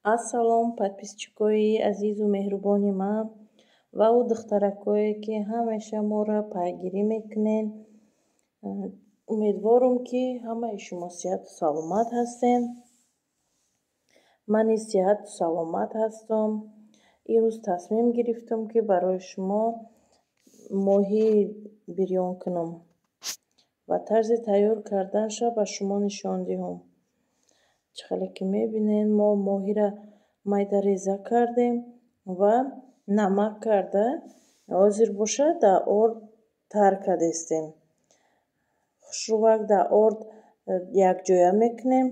Ассалом, подписчикои азизу меҳрубони ман ва ӯ духтаракое, ки ҳамеша моро пайгирӣ мекунед. Умедворам, ки ҳамаи шумо сиҳату саломат ҳастед. Ман низ сиҳату саломат ҳастам. Имрӯз тасмим гирифтам, ки барои шумо моҳӣ бирён кунам ва тарзи тайёр карданашро ба шумо нишон диҳам. Чӣ хеле ки мебинед, мо моҳиро майда реза кардем ва намак карда, ҳозир бошад, дар орд тар кардестем. Хушрӯвак дар орд якҷоя мекунем,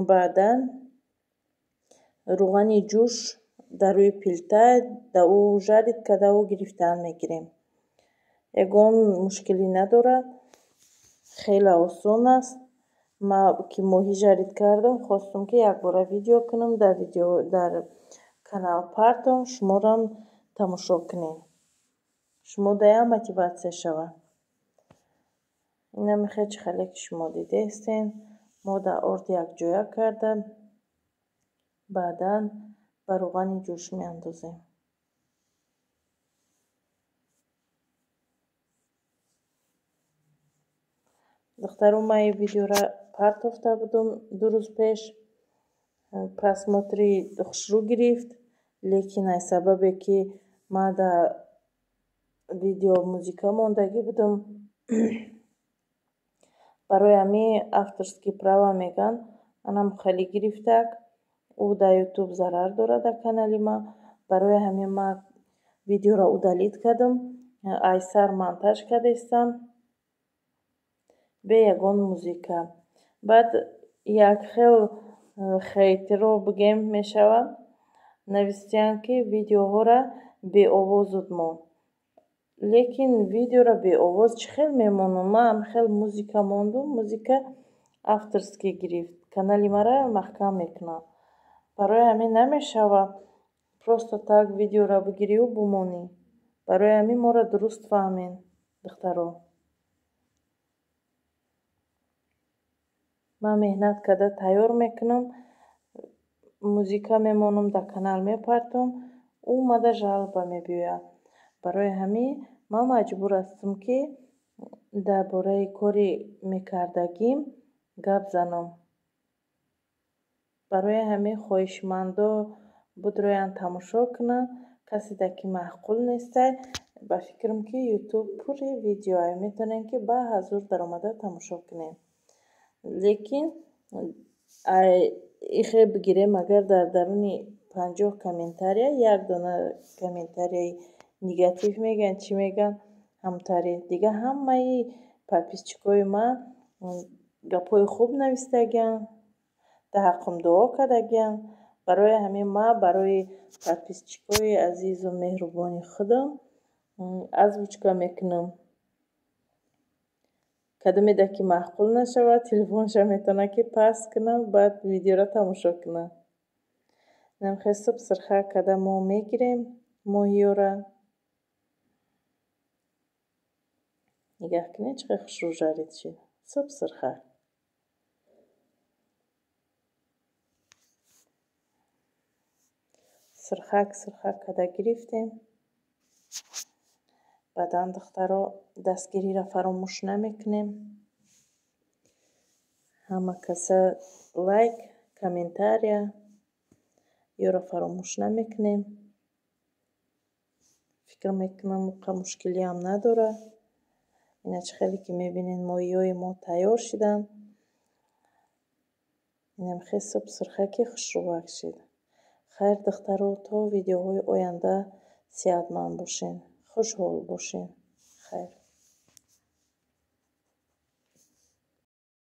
баъдан рӯғани ҷӯш дар рӯи плита дар ӯ жарить кардаву гирифтан мегирем. Ягон мушкилӣ надорад, хеле осон аст. Ман ки моҳӣ жарить кардам, хостам, ки якбора видео кунам, дар видео дар канал партом, шуморам тамошо кунед. Шумо даям мотиватсия шавад. Инам хел, чӣ хеле ки шумо дидаистен, мо дар орд якҷоя карда, баъдан ба рӯғани ҷӯш меандозем. Духтаро, ман ин видеоро партофта будам 2 рӯз пеш, просмотри хушрӯ гирифт, лекин аз сабабе ки ман дар видео музыка мондагӣ будам, барои ҳамин авторский права мегӯянд, анам хеле гирифтак, ӯ дар Ютуб зарар дорад дар канали ман. Барои ҳамин ман видеоро удалить кардам, айсар монтаж кардастам бе ягон музыка. Баъд як хел хейтеро бигем мешавад, навистиянд, ки видеоҳоро беовозуд мо. Лекин видеоро беовоз чӣ хел мемонам? Ман хел музыка мондум, музыка авторский гирифт, канали маро маҳкам мекунад. Барои ҳамин намешавад просто так видеоро бигирию бимонӣ. Барои ҳамин моро дуруст фаҳмед, духтаро. Ман меҳнат карда тайёр мекунам, музыка мемонам, дар канал мепартом, ӯ омада жалоба мебиёяд. Барои ҳамин ман маҷбур ҳастам, ки дар бораи кори мекардагим гап занам. Барои ҳамин хоҳишмандо будроянд, тамошо кунанд. Каседа ки маъқул нестай, ба фикрам, ки Ютуб пури видеоа, метавонем, ки ба ҳазур даромада тамошо кунем. Лекин ихе бигирем, агар дар даруни 50 комментария як дона комментарияи негатив мегӯянд, чӣ мегӯянд, ҳамтаре. Дигар ҳамаи подписчикои ман гапҳои хуб навистагианд, дар ҳаққам дуо кардагианд. Барои ҳамин ман барои подписчикои азизу меҳрубони худам озвучка мекунам. Кадомеда ки маъқул нашавад, телефонша метавонад, ки паст кунад, баъд видеоро тамошо кунад. Инам хел суб сирха карда мо мегирем моҳиёра. Нигаҳ кунед, чӣ қадр хушрӯ жарить шид. Суб сирха. Сирхак сирхак карда гирифтем. Баъдан, духтаро, дастгириро фаромӯш намекунем. Ҳама каса лайк, комментария ёро фаромӯш намекунем. Фикр мекунам, қа мушкилиам надорад. Ина, чӣ хеле ки мебинед, моҳиҳои мо тайёр шиданд. Инам хел суб сирхаки хушрӯвак шид. Хайр, духтаро, то видеоҳои оянда сиҳатманд бошед, хушҳол бошед. Хайр.